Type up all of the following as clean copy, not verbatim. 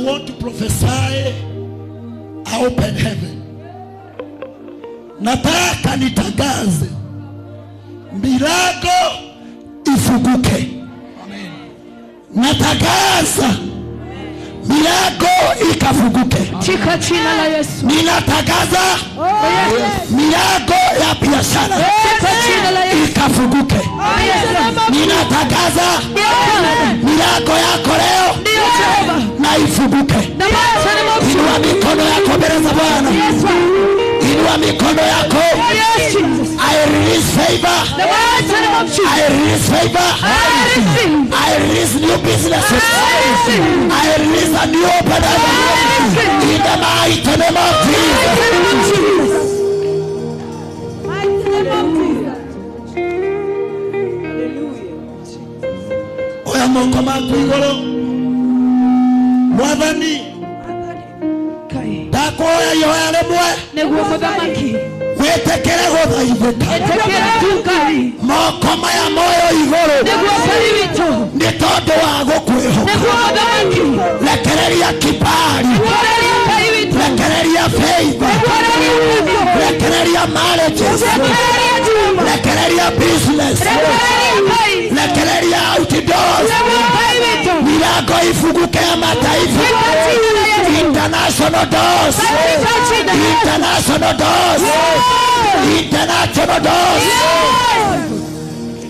want to prophesy a open heaven. Nataka nitangaze milango ifunguke. Amen. Natangaza milango ikafunguke. Katika jina la Yesu. Ninatangaza milango ya biashara Katika jina la Yesu. ikafunguke. Ninatangaza milango yako leo Ndio Jehova. na ifunguke. Na mighty name of Inua mikono yako mbele za Bwana. Yes, Inua mikono yako. Yes, Jesus. I release favor. The mighty name of Jesus. I release favor. I receive. I release new businesses. I receive. I release a new open heaven. In the mighty name of Jesus. Mighty name of Jesus. Mighty name of Jesus. Oya moko maku igũrũ. Mwathani, ndakuhoya ihoya rĩmwe Nĩguo mũthamaki. wĩtĩkĩre gũthaithĩka. Ĩtĩkĩra tu Ngai. Moko maya moyo igũrũ Nĩguo Ngai witũ. nĩ tondũ wa gũkwĩhoka. Nĩguo mũthamaki. Rekereria kibali, Rekereria Ngai witũ. rekereria favor, Rekereria witũ. rekereria marriages, Rekereria Jehova. rekereria business, Rekereria Ngai. rekereria outdoors. Nĩguo Ngai witũ. Milango ifunguke ya mataifa, Katika jina la Yesu. international doors, Katika jina la Yesu. international doors, international doors.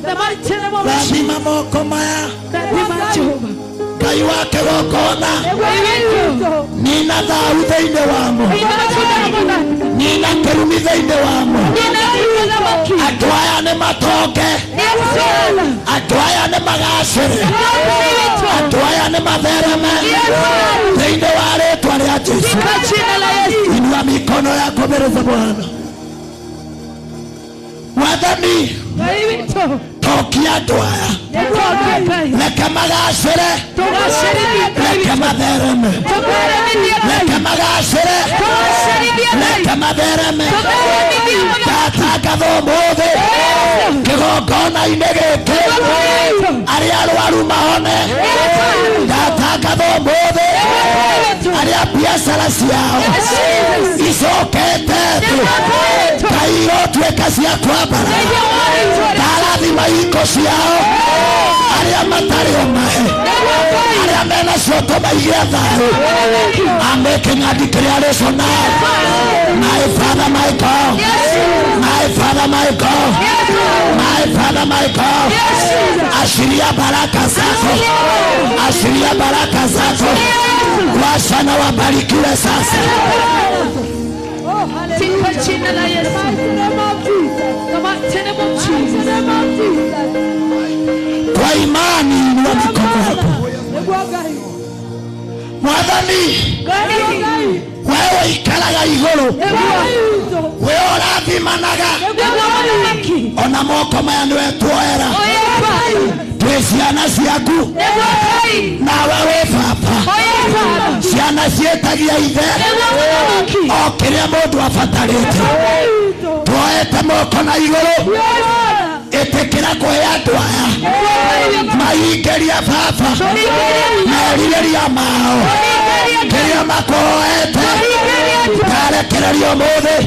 The mighty name of Jesus. Rathima moko maya, Rathima Jehova. Ngai wa kĩgongona, Ngai witũ. nina thau thĩinĩ wamo, Nina mũthamaki. nina kĩrumi thĩinĩ wamo. Nina mũthamaki. Andũ aya nĩ matonge, Yesu. andũ aya nĩ magacĩre, Ngai witũ. andũ aya nĩ mathereme thĩinĩ wa rĩtwa rĩa Jesũ. Katika jina la Yesu. Inua mikono yako mbele za Bwana. Mwathani, Ngai witũ. tokia andũ aya, Nĩtũke Ngai. reke magacĩre, Tũgacĩrithie Ngai reke witũ. mathereme, Tũtheremithie Ngai. reke magacĩre, Tũgacĩrithie Ngai. reke mathereme. Tũtheremithie Ngai. Ndatangatha ũmũthĩ kĩgongona-inĩ gĩkĩ arĩa arwaru mahone. Ndatangatha ũmũthĩ arĩa biacara ciao icokete thĩ, Ngai irotuĩka cia kwambara. Ndarathima hingo ciao arĩa matarĩ omahe, arĩa menacio tũmaigĩre thayũ. I'm making a declaration now. My Father, my God. My Father, my God. My Father, my God. Ashiria baraka zako. Ashiria baraka zako. Wasana wabarikiwe sasa. Katika jina la Yesu. Mighty name of Jesus. The mighty name of Mighty Jesus. name of Jesus. Kwa imani inua mikono yako. Nĩguo Ngai. Mwathani, Ngai. Ngai. wewe ikaraga igũrũ, Ngai witũ. wewe ũrathimanaga, Nĩguo mũthamaki. ona moko maya nĩwe tuoera. Oye Baba. Twĩ ciana ciaku, Nĩguo Ngai. nawe wĩ baba. Oye Baba. Ciana ciĩtagia ithe Nĩguo mũthamaki. o kĩrĩa mũndũ abatarĩte. Ngai witũ. Tuoete moko na igũrũ, ĩtĩkĩra kũhe andũ aya mahingĩria baba merirĩria mao kĩrĩa makũhoete. Ndarekereria ũmũthĩ,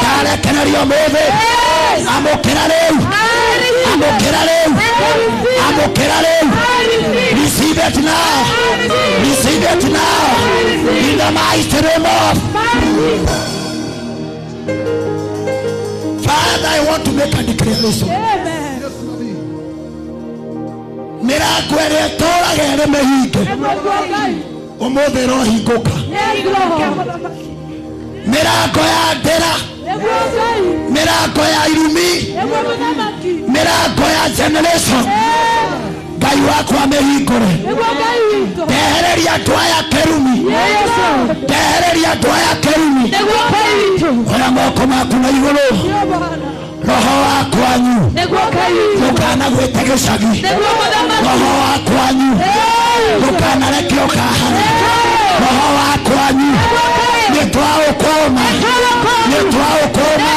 ndarekereria ũmũthĩ. Amũkĩra rĩu, amũkĩra rĩu, amũkĩra rĩu. Receive it now, receive it now in the mighty name of Father. I want to make a declaration. Amen. Yesu nabii. Mĩrango ĩrĩa ĩtũũraga ĩrĩ mĩhinge Nĩguo Ngai. ũmũthĩ ĩrohingũka. Yes, Lord. Mĩrango ya ndĩra, Nĩguo Ngai. mĩrango ya irumi, Nĩguo mũthamaki. mĩrango ya generation, Ngai wakwa mĩhingũre. Nĩguo Ngai witũ. Ndehereria andũ aya kĩrumi, Yes, Lord. ndehereria andũ aya kĩrumi. Nĩguo Ngai witũ. Oya moko maku na igũrũ. Nĩguo Bwana. Roho wa kwanyu Nĩguo Ngai witũ. ndũkanagwĩte gĩcagi. Nĩguo mũthamaki. Roho wa kwanyu ndũkanareke ũkahara. Roho wa kwanyu nĩ twaũkũma, nĩ twaũkũma,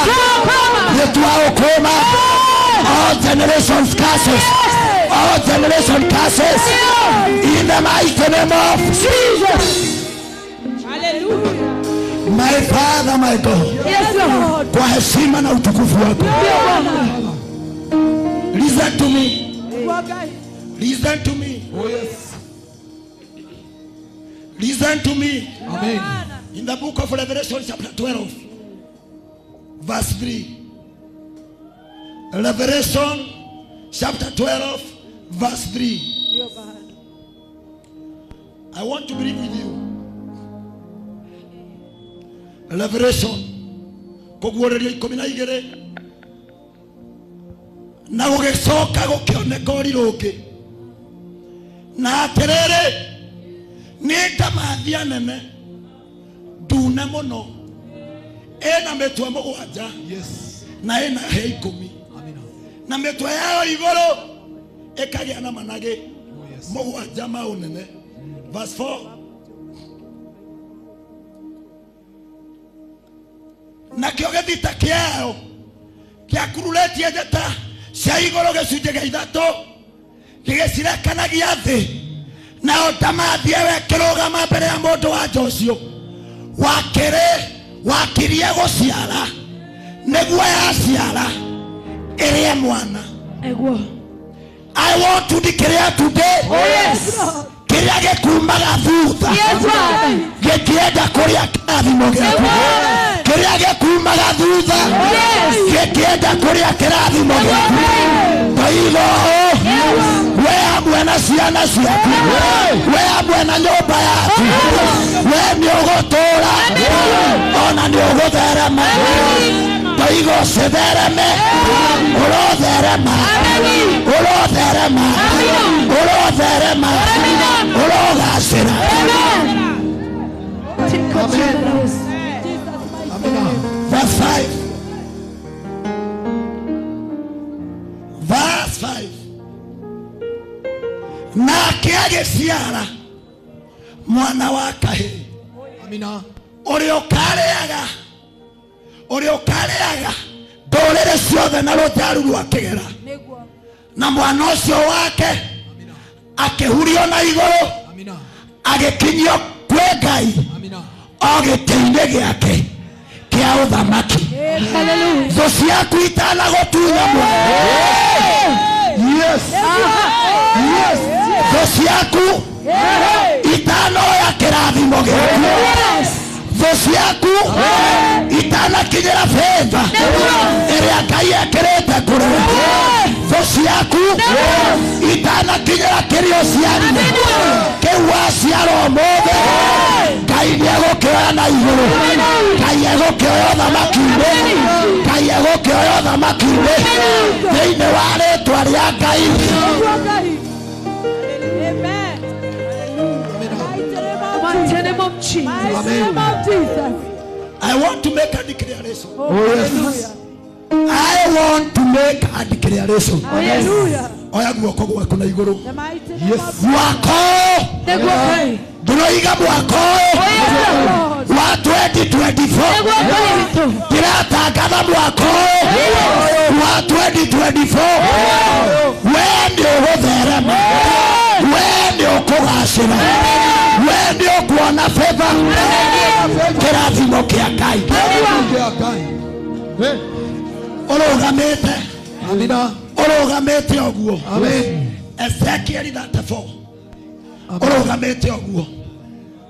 nĩ twaũkũma. All generations curses, all generation curses in the mighty name of Jesus. My Father, my God, Yes, Lord. kwa heshima na utukufu wako. Ndio Bwana. Listen to me. Nĩguo Ngai. Listen to me. Oh yes. Listen to me. Amen. In the book of Revelation chapter 12, verse 3. Revelation chapter 12, verse 3. Ndio Bwana. I want to believe with you. Revelation kũguũrĩrio ikũmi na igĩrĩ na gũgĩcoka gũkĩoneka ũrirũ ũngĩ na atĩrĩrĩ nĩ ndamathia nene ndune mũno ĩna mĩtwe mũgwanja Yes. na ĩna hĩa ikũmi Amina. na mĩtwe yayo igũrũ ĩkagĩa na managĩ Oh yes. mũgwanja ma ũnene. Verse 4. Nakĩo gĩthita kĩayo gĩakururĩtie njata cia igũrũ gĩcunjĩ gĩa ithatũ gĩgĩcirekanagia thĩ nao ndamathia ĩyo ĩkĩrũgama mbere ya mũndũ wa nja ũcio wakĩrĩ wakirie gũciara nĩguo yaciara ĩrĩe mwana. Nĩguo. I want to declare today. Oh yes. Kĩrĩa gĩkumaga thutha Yes, Lord. gĩkĩenda kũrĩa kĩrathimo gĩaku Amen. kĩrĩa gĩkumaga thutha Yes. gĩkĩenda kũrĩa kĩrathimo gĩaku ndoiga ũũ we hamwe na ciana ciaku we hamwe na nyũmba yaku we nĩ ũgũtũũra ona nĩ ũgũtherema ndoiga ũcithereme ũrotherema ũrotherema ũrotherema ũrogacĩra. Katika jina la Yesu. Jesus mighty Amina. name. Verse 5. Verse 5. Nake agĩciara mwana wa kahĩĩ Amina. ũrĩa ũkarĩaga ũrĩa ũkarĩaga ndũrĩrĩ ciothe na rũtharu rwa kĩgera Nĩguo. na mwana ũcio wake Amina. akĩhurio na igũrũ Amina. agĩkinyio kwĩ Ngai Amina. o gĩtĩ-inĩ gĩake kĩa ũthamaki. Hallelujah. Thũ ciaku itanagũtunya mwana Yes. Yes. thũ ciaku itanoya kĩrathimo gĩaku Yes. thũ ciaku itanakinyĩra fedha ĩrĩa Ngai ekĩrĩte kũrĩ we thũ ciaku itanakinyĩra kĩrĩa ũciarire kĩu waciara ũmũthĩ Ngai nĩegũkĩoya na igũrũ Ngai egũkĩoya ũthamaki-inĩ Ngai egũkĩoya ũthamaki-inĩ thĩinĩ wa rĩtwa rĩa Ngai. Nĩguo Ngai. Amen. Amina. Mighty name of Mighty Jesus. name of Jesus. Mighty name of Jesus. I want to make a declaration. Oh, hallelujah. I want to make a declaration. Hallelujah. Oya guoko gwaku na igũrũ. The mighty name Yes. of Mwaka ũyũ Nĩguo Ngai. ndĩroiga mwaka ũyũ Yes. wa 2024 Nĩguo Ngai witũ. ndĩratangatha mwaka ũyũ wa 2024 we nĩ ũgũtherema we nĩ ũkũgacĩra we nĩ ũkuona favor kĩrathimo kĩa Ngai. Hey. Ũrũgamĩte Amina. ũrũgamĩte ũguo Amen. Ezekiel 34 ũrũgamĩte ũguo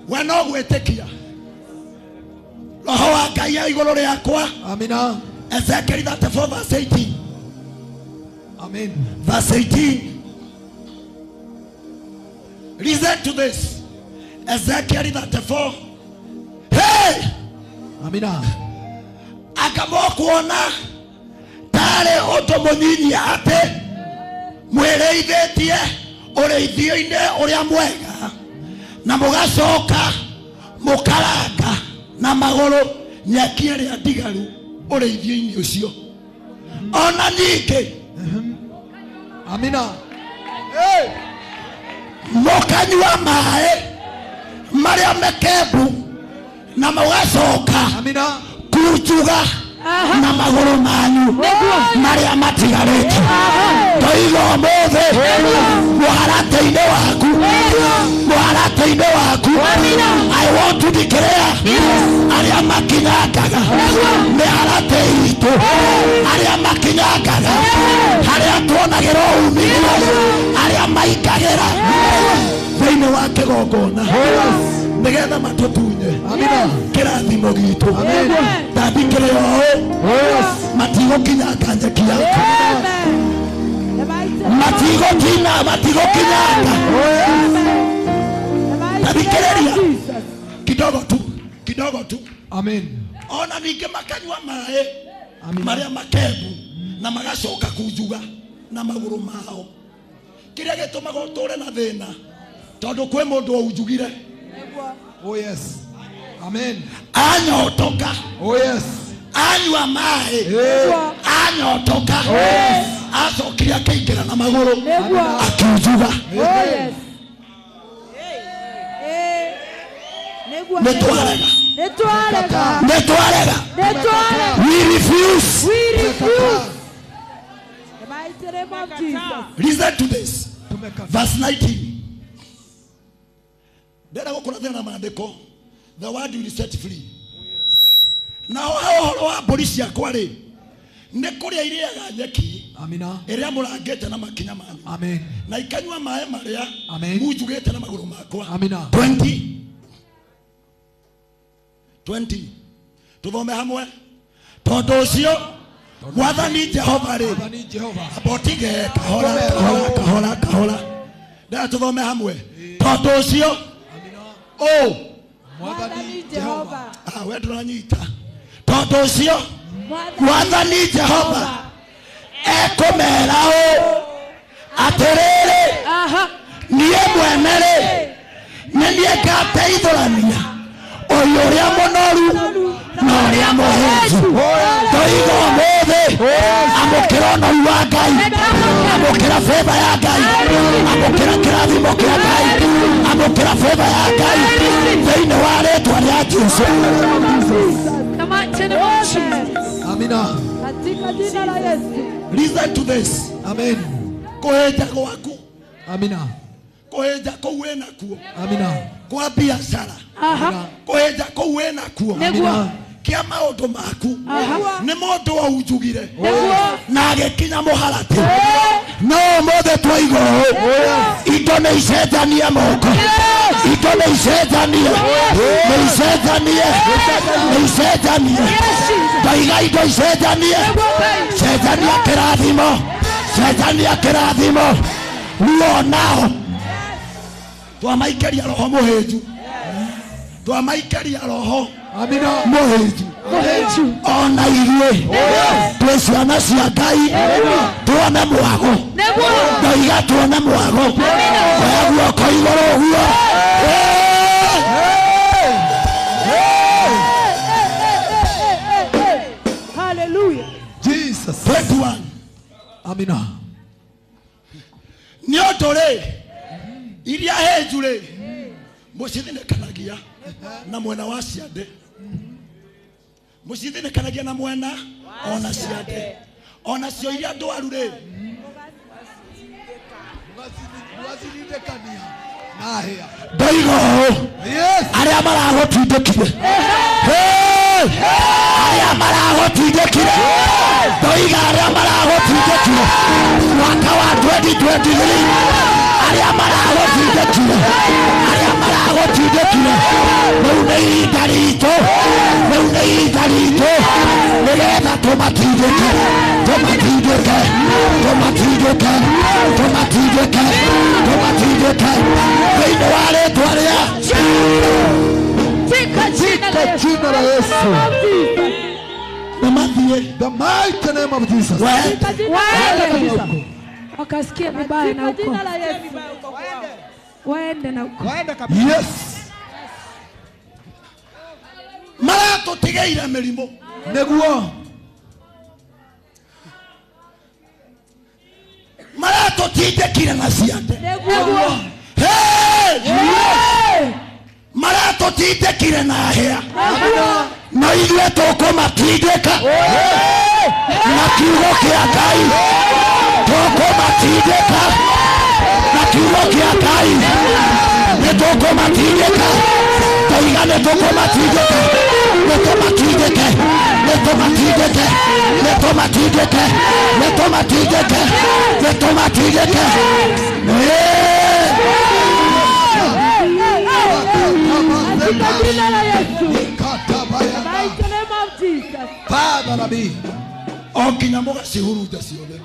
we no gwĩtĩkia roho wa Ngai e igũrũ rĩakwa. Amina. Ezekiel 34 verse 18. Amen. Verse 18. Listen to this. Ezekiel 34. Hey! Amina. Akamo kuona tarĩ ũndũ mũnyinyi atĩ mwĩrĩithĩtie ũrĩithio-inĩ ũrĩa mwega na mũgacoka mũkaranga na magũrũ nyeki ĩrĩa ndigaru ũrĩithio-inĩ ũcio ona ningĩ Amina. Hey. mũkanyua maĩ marĩa mekembu na mũgacoka Amina. kunjuga na magũrũ manyu marĩa matigarĩte ndoiga ũmũthĩ mũharatĩ-inĩ waku mũharatĩ-inĩ waku I want to declare arĩa makinyangaga mĩharatĩ itũ, arĩa makinyangaga harĩa tuonagĩra umithio, arĩa maikagĩra thĩinĩ wa kĩgongona nĩgetha matũtunye kĩrathimo gitũ. Ndathikĩrĩra ũũ, matigũkinyanga nyeki yaku, matigũkinyanga. Ndathikĩrĩria kidogo tu, kidogo tu. Amen. Ona ningĩ makanyua maĩ marĩa makebu na magacoka kunjuga na magũrũ mao. Kĩrĩa gĩtũmaga ũtũre na thĩna tondũ kwĩ mũndũ waunjugire. Oh yes. Amen. Anyotoka. Oh yes. Anyua maĩ. Anyotoka. Oh yes. Acokire akĩingĩra na magũrũ akiunjuga. Oh yes. Nĩtwarega. Nĩtwarega. Nĩtwarega. Nĩtwarega. We refuse. We refuse. The mighty name of Jesus. Listen to this. Verse 19. Ndĩrenda gũkũrathĩra na maandĩko. The word will set free. Nao ha ũhoro wa mbũri ciakwa rĩ, nĩ kũrĩa irĩaga nyeki Amina. ĩrĩa mũrangĩte na makinya manyu. Amen. Na ikanyua maĩ marĩa Amen. munjugĩte na magũrũ makwa. Amina. 20. 20. Tuthome hamwe. Tondũ ũcio Mwathani Jehova rĩ, Mwathani Jehova. abotige kahora kahora kahora kahora. Ndĩrenda tuthome hamwe. Tondũ ũcio o Mwathani Jehova. We ndũranyita. Tondũ ũcio Mwathani Jehova ekũmera ũũ atĩrĩrĩ, niĩ mwene rĩ, nĩ niĩ ngateithũrania ũyũ ũrĩa mũnoru na ũrĩa mũhĩnju. Ndoiga ũmũthĩ amũkĩra ũnoru wa Ngai, amũkĩra favor ya Ngai, amũkĩra kĩrathimo kĩa Ngai, amũkĩra favor ya Ngai thĩinĩ wa rĩtwa rĩa Jesũ. The mighty name of Jesus. Amina. Katika jina la Yesu. Listen to this. Amen. Kũhĩnja gwaku, Amina. kũhĩnja kũu wĩnakuo Amina. kwa biacara, kũhĩnja kũu wĩnakuo Nĩguo. kĩa maũndũ maku Aha. nĩ mũndũ waunjugire Nĩguo. na agĩkinya mũharatĩ. No ũmũthĩ twaigwo ũũ, indo nĩ icenjanie moko, indo nĩ icenjanie, nĩ icenjanie, nĩ icenjanie. Ndaiga indo icenjanie, cenjania kĩrathimo, cenjania kĩrathimo. Ruo nao twamaikaria roho mũhĩnju, twamaikaria roho Amina. mũhĩnju. Ona ithuĩ twĩ ciana cia Ngai, tuone mwago. Nĩguo. Ndoiga tuone mwago. Oya guoko igũrũ ũguo. Hallelujah. Jesus. 21. Amina. Nĩ ũndũ rĩ, iria hĩnju rĩ, mũcithinĩkanagia na mwena wa ciande, mũcithinĩkanagia na mwena ona ciande, ona cio iria ndwaru rĩ, Mũgacirindĩkania na hĩa. ndoiga ũũ, Yes. arĩa maragũtindĩkire, arĩa maragũtindĩkire, ndoiga arĩa maragũtindĩkire mwaka wa 2023, arĩa maragũtindĩkire, arĩa maragũtindĩkire, rĩu nĩ ihinda ritũ, rĩu nĩ ihinda ritũ nĩgetha tũmatindĩke, tũmatindĩke, tũmatindĩke, tũmatindĩke, tũmatindĩke thĩinĩ wa rĩtwa rĩa Katika jina la Yesu. Jina la Yesu. Nĩ mathiĩ. The mighty name of Jesus. Waende. Waende. Wakasikia vibaya na Katika huko. jina la Yesu. Waende na huko. Yes. Maratũtigĩire mĩrimũ. Nĩguo. Maratũtindĩkire na ciande. Nĩguo. Hey! Maratũtindĩkire na hĩa. No ithuĩ tũkũmatindĩka na kiugo kĩa Ngai, tũkũmatindĩka na kiugo kĩa Ngai, nĩ tũkũmatindĩka. Ndoiga nĩ tũkũmatindĩka. Nĩtũmatindĩke. Nĩtũmatindĩke. Nĩtũmatindĩke. Nĩtũmatindĩke. Nĩtũmatindĩke. Katika jina la Yesu. The mighty name of Jesus. Father Rabbi. O nginya mũgacihurunja ciothe.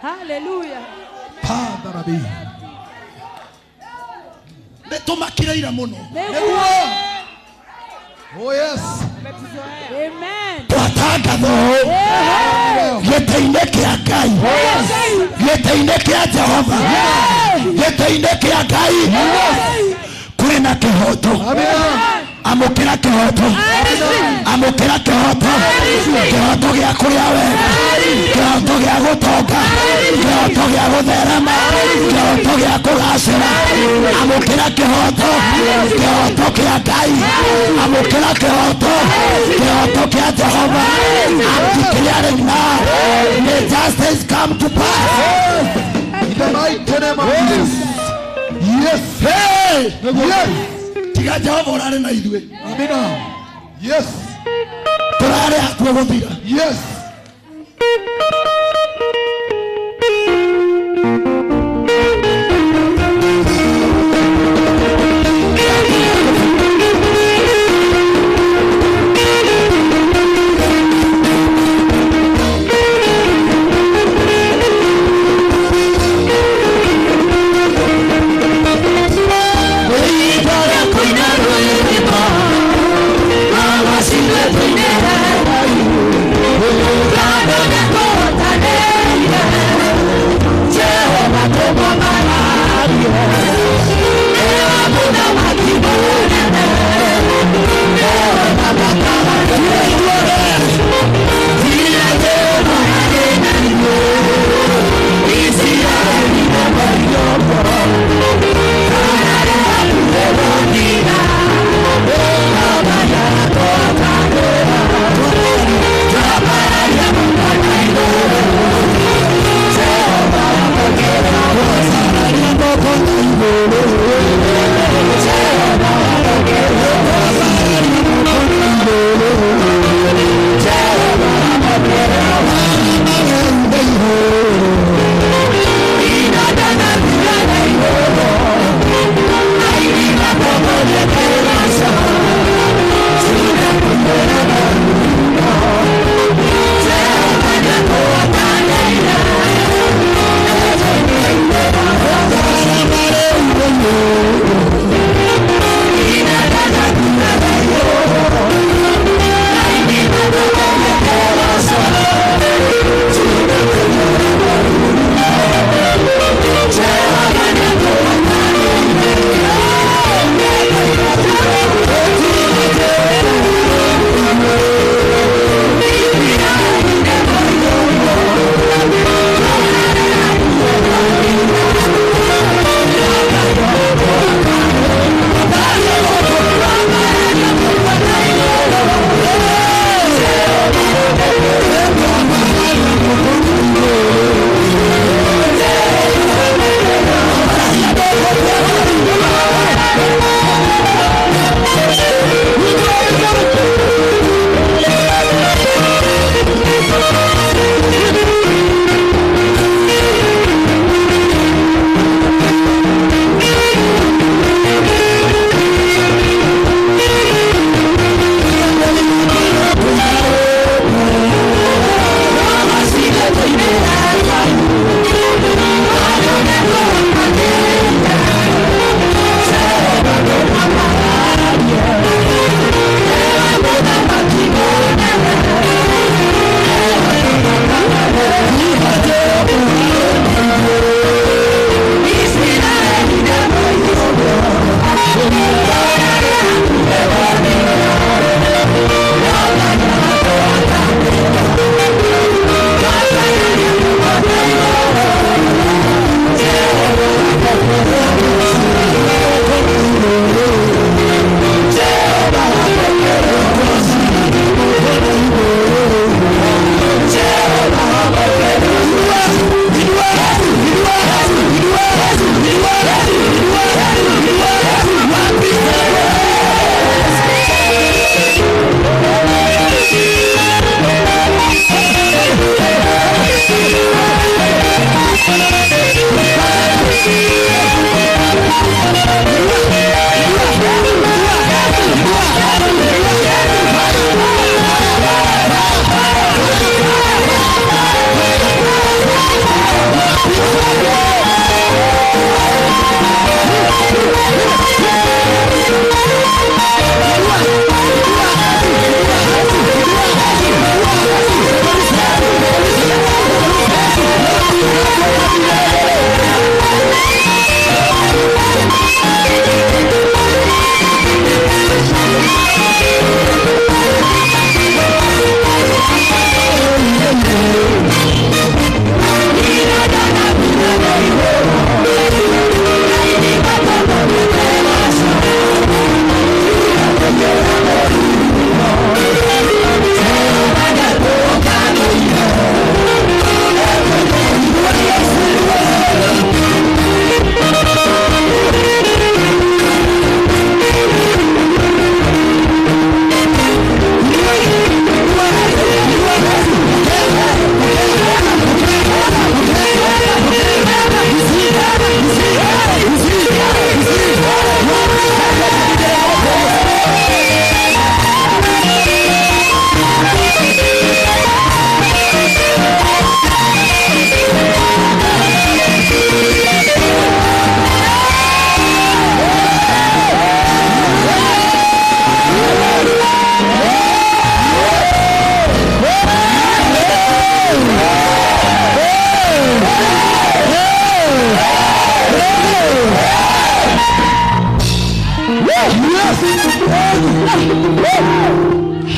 Hallelujah. Father Rabbi. Nĩtũmakireire mũno. Nĩguo. Oh yes. Amen. Twatangatha ũũ gĩtĩ-inĩ kĩa Ngai, gĩtĩ-inĩ kĩa Jehova, gĩtĩ-inĩ kĩa Ngai kũrĩ na kĩhoto. Amũkĩra kĩhoto, amũkĩra kĩhoto, kĩhoto gĩa kũrĩa wega, kĩhoto gĩa gũtonga, kĩhoto gĩa gũtherema, kĩhoto gĩa kũgacĩra. Amũkĩra kĩhoto, kĩhoto kĩa Ngai, amũkĩra kĩhoto, kĩhoto kĩa Jehova. I'm declaring now, may justice come to pass. In the mighty name of Jesus. Yes. Hey! Yes. Tiga Jehova ũrarĩ na ithuĩ, Amina. Yes. tũrarĩ hakuhĩ gũthira. Yes.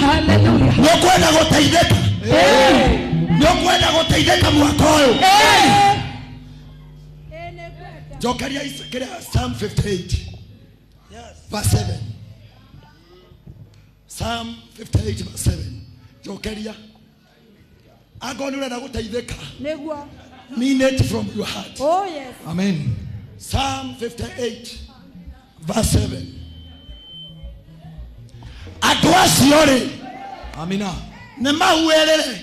Hallelujah. Nĩ ũkwenda gũteithĩka, nĩ ũkwenda gũteithĩka mwaka ũyũ. Njokeria kĩrĩa Psalm 58 verse 7. Psalm 58 verse 7. Njokeria. Angorwo nĩ ũrenda gũteithĩka, Nĩguo. mean it from your heart. Oh yes. Amen. Psalm 58 verse 7. Andũ acio rĩ, Amina. nĩ mahuĩrĩre,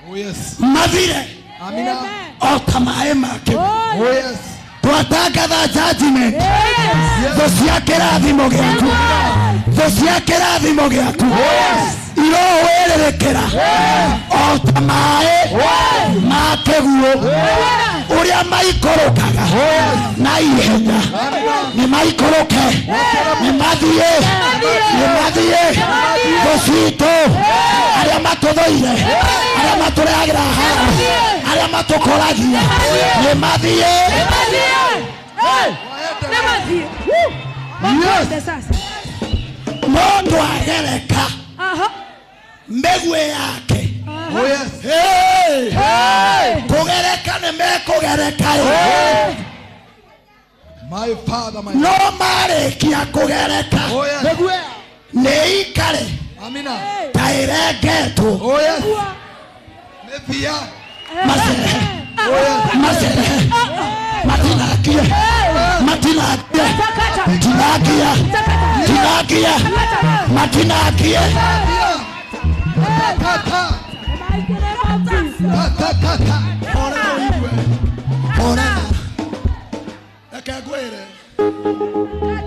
Oh yes. mathire Amina. Amen. o ta maĩ ma kĩguũ. Oh Oh yes. Twatangatha judgment, thũ cia kĩrathimo gĩaku, thũ cia kĩrathimo gĩaku irohwĩrĩrĩkĩra o ta maĩ ma kĩguũ ũrĩa maikũrũkaga na ihenya. Nĩ maikũrũke, nĩ mathiĩ, nĩ mathiĩ. Thũ citũ, arĩa matũthũire, arĩa matũrehagĩra haha, arĩa matũkoragia, nĩ mathiĩ. Nĩmathiĩ. Makwende sasa. Mũndũ agereka Aha. mĩguĩ yake. Oh yes. Hey! Kũgereka nĩ mekũgereka ĩ. My father, my No marĩkia kũgereka, Oh yes. nĩ ikare Amina. ta ĩrengetwo. Oh yes. Mefia. Macerehe, Oh yes. macerehe, matinakie, matinakie, Takata. tinakia, tinakia, matinakie. Kata. Mighty name of Jesus. Kata kata. Horera ũigue, horera. Reke ngwĩre,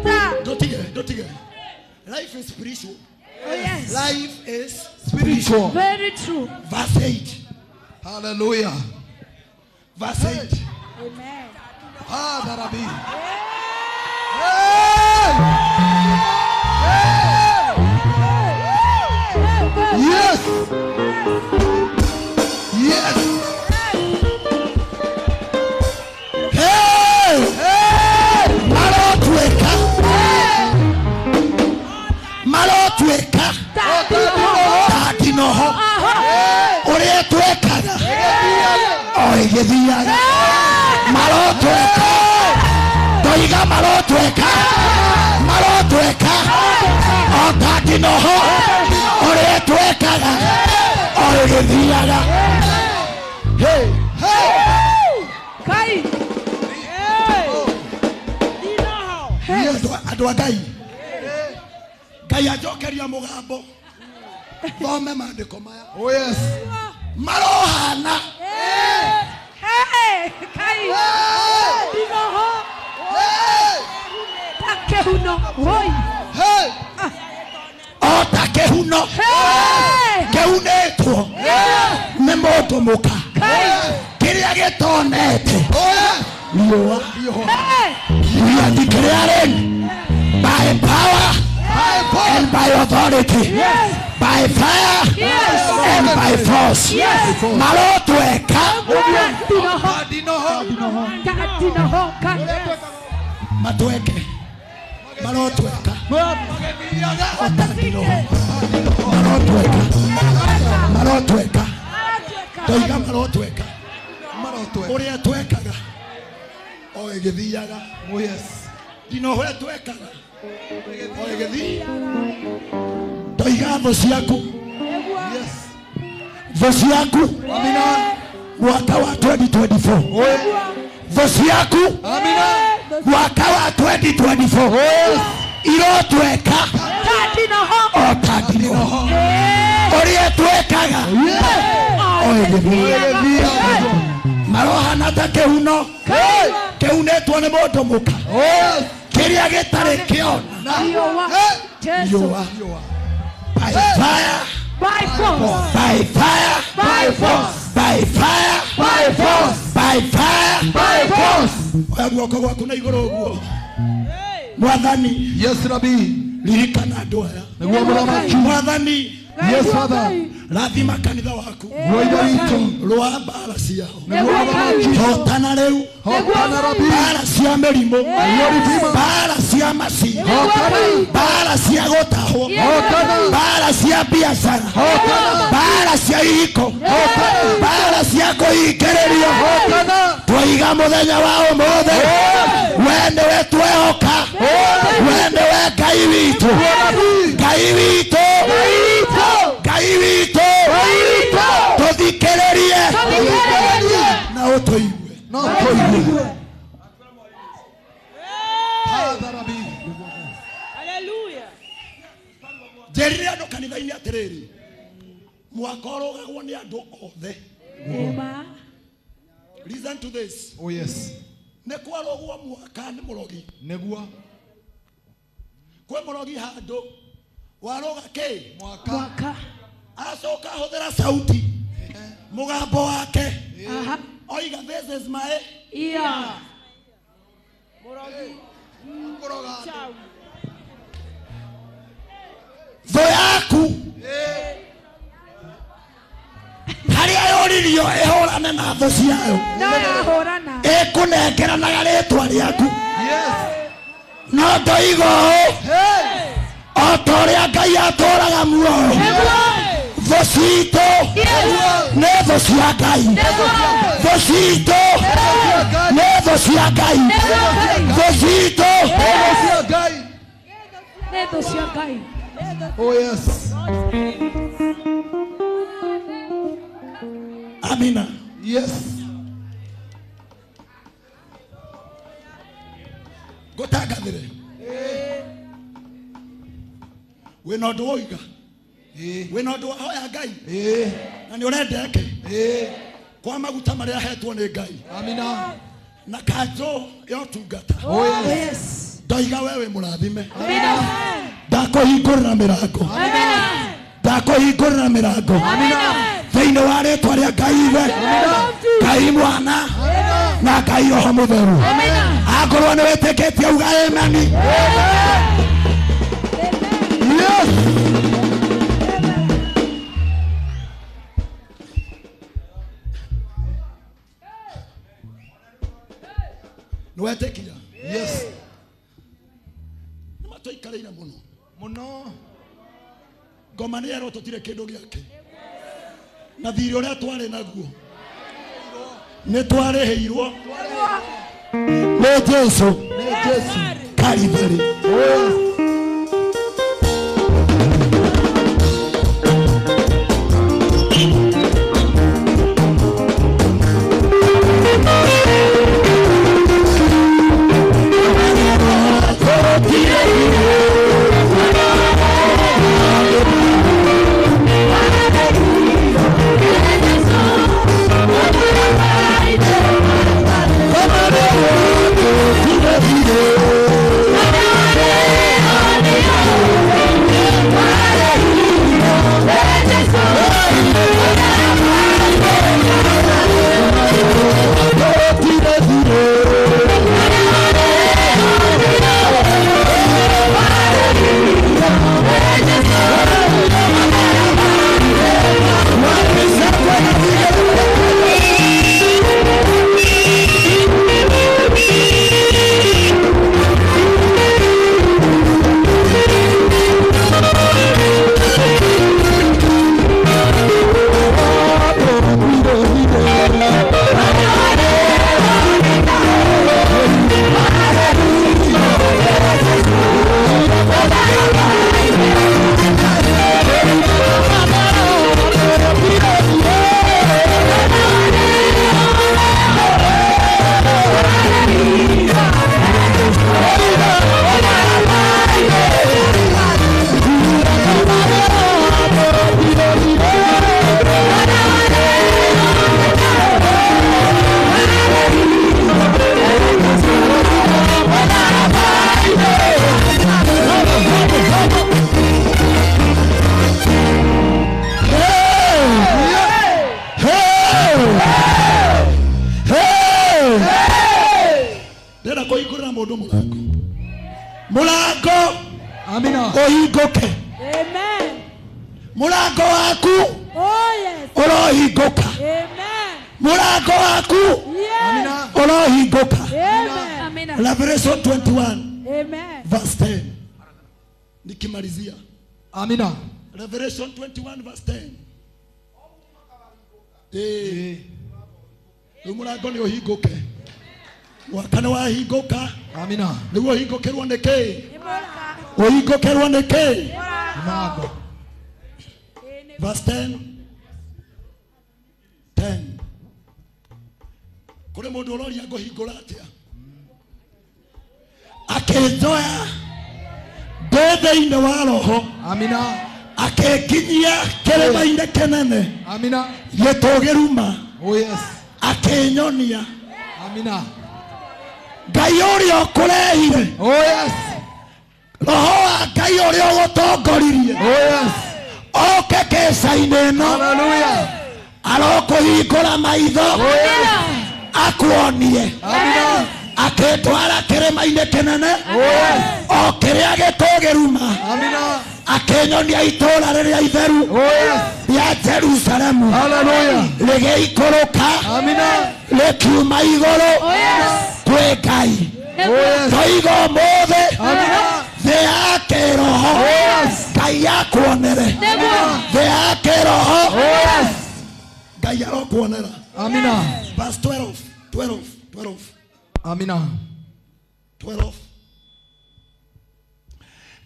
Kata. ndũtige, ndũtige. Life is spiritual. Oh yes. Life is Spiritual. Very true. Verse 8. Hallelujah. Verse 8. Amen. Father Rabbi. Hey! Hey! Yes. Yes. Hey! Hey! Marotuĩka, marotuĩka ta ndinoho ũrĩa ĩtuĩkaga o ĩgĩthiaga. Marotuĩka, ndoiga marotuĩka, marotuĩka o ta ndinoho ũrĩa ĩtuĩkaga o ĩgĩthiaga. Hey! Kai. Andũ a Ngai, Ngai anjokeria mũgambo thome maandĩko maya. Oh yes. Marohana Hey. Kai. Ndinoho. Hey! Ta kĩhuno. Woi. Hey! O ta kĩhuno Hey. kĩunĩtwo nĩ mũndũ mũka Kai. kĩrĩa gĩtonete Oh yes. riũa. Hey. We are declaring by power By power. and by authority, Yes. by fire Yes. and by force. Yes. Marotweka Ndinoho. Ndinoho. Ta ndinoho. Kai. matweke, marotweka o ta ndinoho, marotweka, marotweka, ndoiga marotweka Marotwe. ũrĩa twekaga o ĩgĩthiaga. Oh yes. Ndinoho ĩtwekaga o ĩgĩthiĩ. Ndoiga thũ ciaku, Yes. thũ ciaku Amina. mwaka wa 2024, Oh yes. thũ ciaku Amina. mwaka wa 2024 Yes. irotweka Ta ndinoho. o ta ndinoho ũrĩa ĩtwekaga o ĩgĩthiaga. Marohana ta kĩhuno kĩunĩtwo nĩ mũndũ mũka Oh yes. kĩrĩa gĩtarĩ kĩona Riũa. Hey! Jesu. riũa. By fire, By force. by fire, By force. by fire, By force. by fire. By force. Oya guoko gwaku na igũrũ ũguo. Mwathani, Yes, Rabbi. ririkana andũ aya. Nĩguo mũthamaki. Mwathani, Yes, Father. rathima kanitha waku. Nĩguo ithe witũ. Rũa mbara ciao. Nĩguo mũthamaki. Hotana rĩu. Hotana Rabbi. Mbara cia mĩrimũ, Nĩguo rĩtima. mbara cia cia maci, mbara cia gũtahwo, mbara cia biacara, mbara cia ihiko, mbara cia kũhingĩrĩrio. Twaiga mũthenya wa ũmũthĩ, we nĩwe twehoka, we nĩwe Ngai witũ, Ngai witũ, Ngai witũ, tũthikĩrĩrie na ũtũigue. No tũigue. Njĩrire andũ kanitha-inĩ atĩrĩrĩ, mwaka ũrũgagwo nĩ andũ othe. Listen to this. Oh yes. Nĩ kwarũgwo mwaka nĩ mũrogi. Nĩguo. Kwĩ mũrogi handũ warũga kĩ? Mwaka. Acoka ahũthĩra sauti mũgambo wake oiga this is my ear. Mũrogi. Thũ yaku harĩa yũririo ĩhũrane na thũ ciayo, ĩkũnengeranaga rĩtwa rĩaku. No ndoiga ũũ, o ta ũrĩa Ngai atũũraga muoyo, thũ citũ nĩ thũ cia Ngai, thũ citũ nĩ thũ cia Ngai, thũ citũ nĩ thũ cia Ngai. Oh yes. Amina. Yes. Ngũtangathĩre wĩna ũndũ woiga, wĩna ũndũ wahoya Ngai na nĩ ũrenda eke kwa maguta marĩa ahetwo nĩ Ngai. Amina. Na kanjũ ya ũtungata. Oh yes. Ndoiga we wĩ mũrathime. Amina. Ndakũhingũrĩra mĩrango. Ndakũhingũrĩra mĩrango. Thĩinĩ wa rĩtwa rĩa Ngai Ithe, Ngai Mwana na Ngai Roho Mũtheru. Akorwo nĩ wĩtĩkĩtie uga amen. Yes. Nĩ wetĩkia? Yes. Nĩ matũikarĩire mũno mũno. Ngoma nĩ erwo tũtirĩ kĩndũ gĩake, na thirĩ ũrĩa twarĩ naguo nĩ twarĩhĩirwo nĩ Jesũ Kalivary. Mulango. Amina. Ohingoke. Amen. Mulango waku. Oh yes. Urohingoka. Amen. Mulango waku. Yes. Urohingoka. Amen. Revelation 21. Amen. Verse 10. Nikimalizia. Amina. Revelation 21 verse 10. Eh. Mũrango nĩ ũhingũke. Mwaka nĩ wahingũka. Amina. Nĩguo ũhingũkĩrwo nĩ kĩ? Ũhingũkĩrwo nĩ kĩ? Mũrango. Verse 10. 10. Kũrĩ mũndũ ũroria ngũhingũra atĩa? Akĩnjoya ndĩ thĩinĩ wa roho. Amina. Akĩnginyia kĩrĩma-inĩ kĩnene. Amina. Gĩtũũgĩru. Oh yes. Akĩnyonia. Amina. Ngai ũrĩa ũkũrehire. Oh yes. Roho wa Ngai ũrĩa ũgũtongoririe. Oh yes. Oke kĩca-inĩ ĩno. Hallelujah. Arokũhingũra maitho. Oh yes. Akuonie. Amina. Akĩtwara kĩrĩma-inĩ kĩnene. Oh yes. O kĩrĩa gĩtũũgĩru. Amina. Akĩnyonia itũũra rĩrĩa itheru. Oh yes. Rĩa Jerusalemu. Hallelujah. Rĩgĩikũrũka. Amina. Rĩkiuma igũrũ. Oh yes. Kwĩ Ngai. Oh yes. Toiga ũmũthĩ. Amina. Thĩ ya kĩroho. Oh yes. Ngai akuonere. Nĩguo. Thĩ ya kĩroho. Oh yes. Ngai arokuonera. Amina. Verse 12. 12. 12. Amina. 12.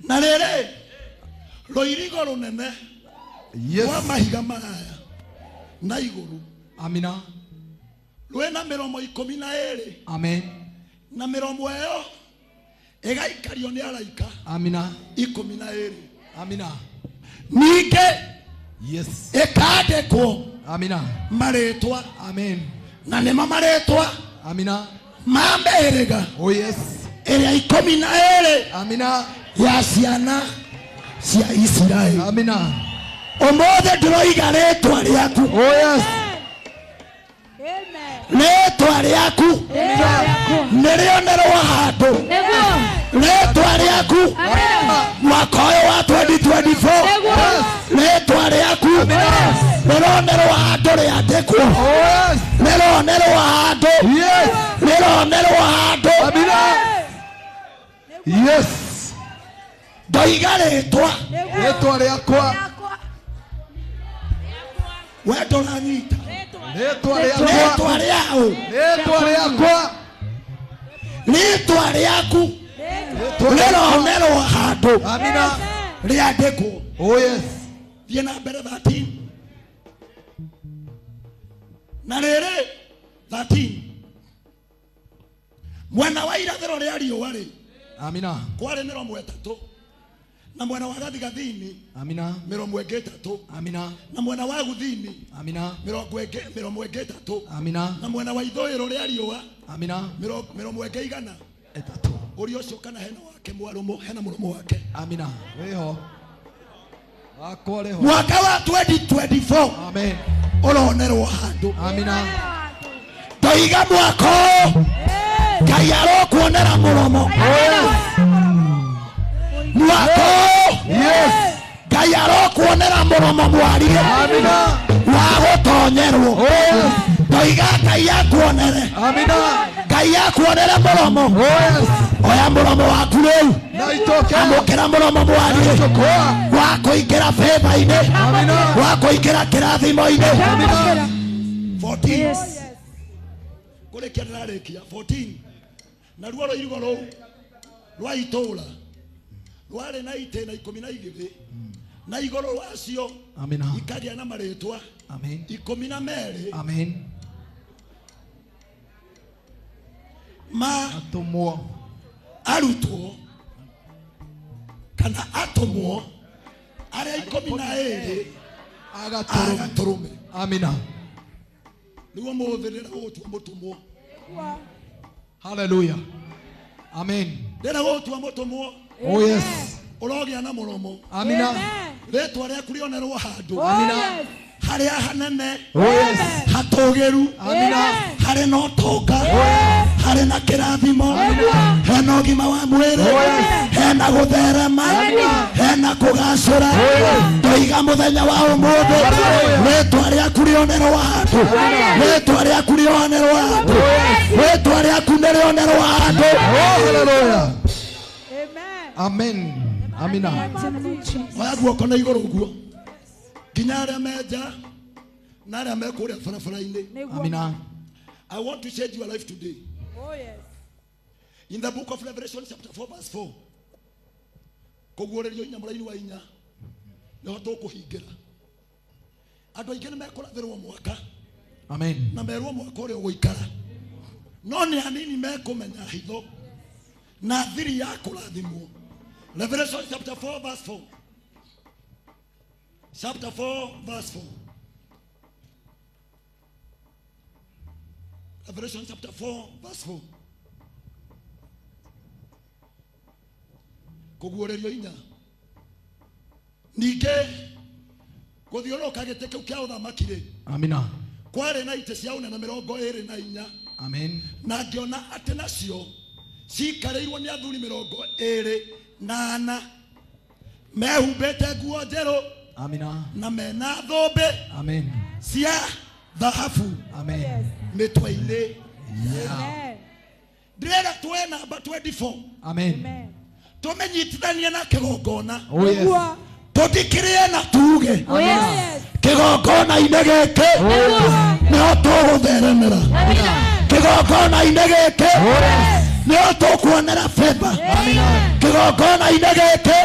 Na rĩrĩ rũirigo rũnene Yes. rwa mahiga maraya na igũrũ. Amina. Rwĩna mĩromo 12. Amen. Na mĩromo ĩyo ĩgaikario nĩ araika. Amina. 12. Amina. Ningĩ Yes. ĩkandĩkwo Amina. marĩtwa. Amen. Na nĩmo marĩtwa Amina. ma mĩhĩrĩga. Oh yes. Ĩrĩa 12 Amina. ya ciana cia Isiraeli. Amina. Ũmũthĩ ndĩroiga rĩtwa rĩaku. Oh yes. Amen. Rĩtwa rĩaku nĩrĩonerwo handũ. Nĩguo. Rĩtwa rĩaku Amina. mwaka ũyũ wa 2024. Nĩguo. Rĩtwa rĩaku rĩronerwo handũ rĩandĩkwo. Oh yes. Rĩronerwo handũ. Yes. Rĩronerwo handũ. Amina. Yes. Ndoiga rĩtwa. Rĩtwa rĩakwa. We ndũranyita. Rĩtwa rĩakwa. Rĩtwa rĩaũ. Rĩtwa rĩakwa. Rĩtwa rĩaku Rĩtwa rĩakwa. rĩronerwo handũ. Amina. Rĩandĩkwo. Oh yes. Thiĩ na mbere 13. Na rĩrĩ 13. Mwena wa irathĩro rĩa riũa rĩ. Amina. Kwarĩ mĩromo 3. Na mwena wa gathigathini. Amina. Mĩromo ĩngĩ 3. Amina. Na mwena wa guthini. Amina. Mĩromo ĩngĩ 3. Amina. Na mwena wa ithũĩro rĩa riũa. Amina. Mĩromo ĩngĩ 100. 3. Ũrĩa ũcio kana hena wake mwarũmũ, hena mũromo wake. Amina. Wĩho. Wakwa rĩho. Mwaka wa 2024. Amen. Ũronerwo handũ. Amina. Ndoiga mwaka ũyũ Ngai arokuonera mũromo. Mwaka ũyũ Yes. Ngai arokuonera mũromo mwarie. Amina. Wa gũtonyerwo. Oh yes. Ndoiga Ngai akuonere. Amina. Ngai akuonere mũromo. Oh yes. Oya mũromo waku rĩu. Na itoke. Amũkĩra mũromo mwarie. Chukua. Wa kũingĩra favor-inĩ. Amina. Wa kũingĩra kĩrathimo-inĩ. Amina. 14. Yes. Kũrĩkia ndĩrarĩkia 14. Naruo rũirigo rũu rwa itũũra rwarĩ na itĩna 12 na igũrũ rwacio Amina. ikagĩa na marĩtwa Amen. 12 Amen. ma Atũmwo. arutwo kana atũmwo arĩa 12 Agatũrũme. agatũrũme. Amina. Nĩguo mũthĩ ndĩragũtua mũtũmwo. Hallelujah. Amen. Ndĩragũtua mũtũmwo. Oh yes. Ũrogĩa na mũromo. Amina. Rĩtwa rĩaku rĩonerwo handũ. Amina. Harĩa hanene. Oh yes. Hatũgĩru. Amina. Harĩ na ũtonga. Harĩ na kĩrathimo. Hena ũgima wa mwĩrĩ. Hena gũtherema. Hena kũgacĩra. Ndoiga mũthenya wa ũmũthĩ rĩtwa rĩaku rĩonerwo handũ. Rĩtwa rĩaku rĩonerwo handũ. Rĩtwa rĩaku nĩrĩonerwo handũ. Oh hallelujah. Amen. Amen. Amina. Oya guoko na igũrũ ũguo nginya arĩa menja na arĩa me kũrĩa barabara-inĩ. Amina. I want to change your life today. Oh yes. In the book of Revelation chapter 4 verse 4. Kũguũrĩrio inya mũraini wa inya nĩho tũkũhingĩra. Andũ aingĩ nĩ mekũrathĩrwo mwaka. Amen. Na merwo mwaka ũrĩa ũgũikara. No nĩ anini mekũmenya hitho na thiri ya kũrathimwo. Revelation chapter 4 verse 4. Chapter 4 verse 4. Revelation chapter 4 verse 4. Kũguũrĩrio inya. Ningĩ gũthiũrũrũka gĩtĩ kĩu kĩa ũthamaki rĩ. Amina. Kwarĩ na itĩ cia ũnene 24. Amen. Na ngĩona atĩ nacio cikarĩirwo nĩ athuri 24 mehumbĩte nguo njerũ. Amina. Na mena thũmbĩ. Amen. Cia thahabu. Amen. Mĩtwe-inĩ. Amen. Ndĩrenda tuoe namba 24. Amen. Tũmenyitithanie na kĩgongona. Oh yes. Tũthikĩrĩrie na tuge. Oh yes. Kĩgongona-inĩ gĩkĩ nĩho tũgũtheremera. Kĩgongona-inĩ gĩkĩ nĩho tũkuonera favor. Kĩgongona-inĩ gĩkĩ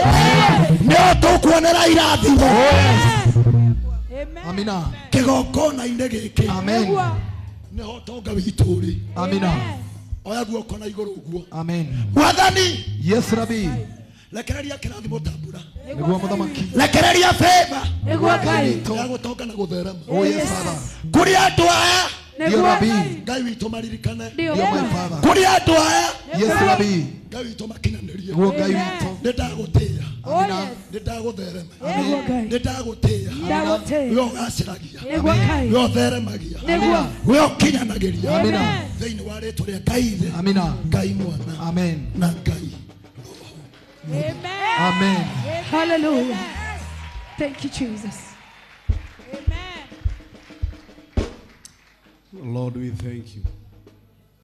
nĩho tũkuonera irathimo. Amina. Kĩgongona-inĩ gĩkĩ Amen. nĩho ũtonga witũ ũrĩ. Amina. Oya guoko na igũrũ ũguo. Amen. Mwathani. Yes Rabbi. Rekereria kĩrathimo ta mbura. Nĩguo mũthamaki. Rekereria favor. Nĩguo Ngai. Ya gũtonga na gũtherema. Oh yes Father. Kũrĩ andũ aya. Ndio Rabbi. Ngai witũ maririkane. Ndio my Father. Kũrĩ andũ aya. Yes Rabbi. Ngai witũ makinyanĩrie. Nĩguo Ngai witũ. Nĩ ndagũtĩĩa. Amina. Nĩ ndagũtherema. Amen. Nĩ ndagũtĩĩa. Ndagũtĩĩa. We ũgacĩragia. Nĩguo Ngai. We ũtheremagia. Nĩguo. We ũkinyanagĩria. Amina. Thĩinĩ wa rĩtwa rĩa Ngai Ithe. Amina. Ngai Mwana. Amen. Na Ngai Roho. Amen. Amen. Hallelujah. Thank you, Jesus. Amen. Lord, we thank you.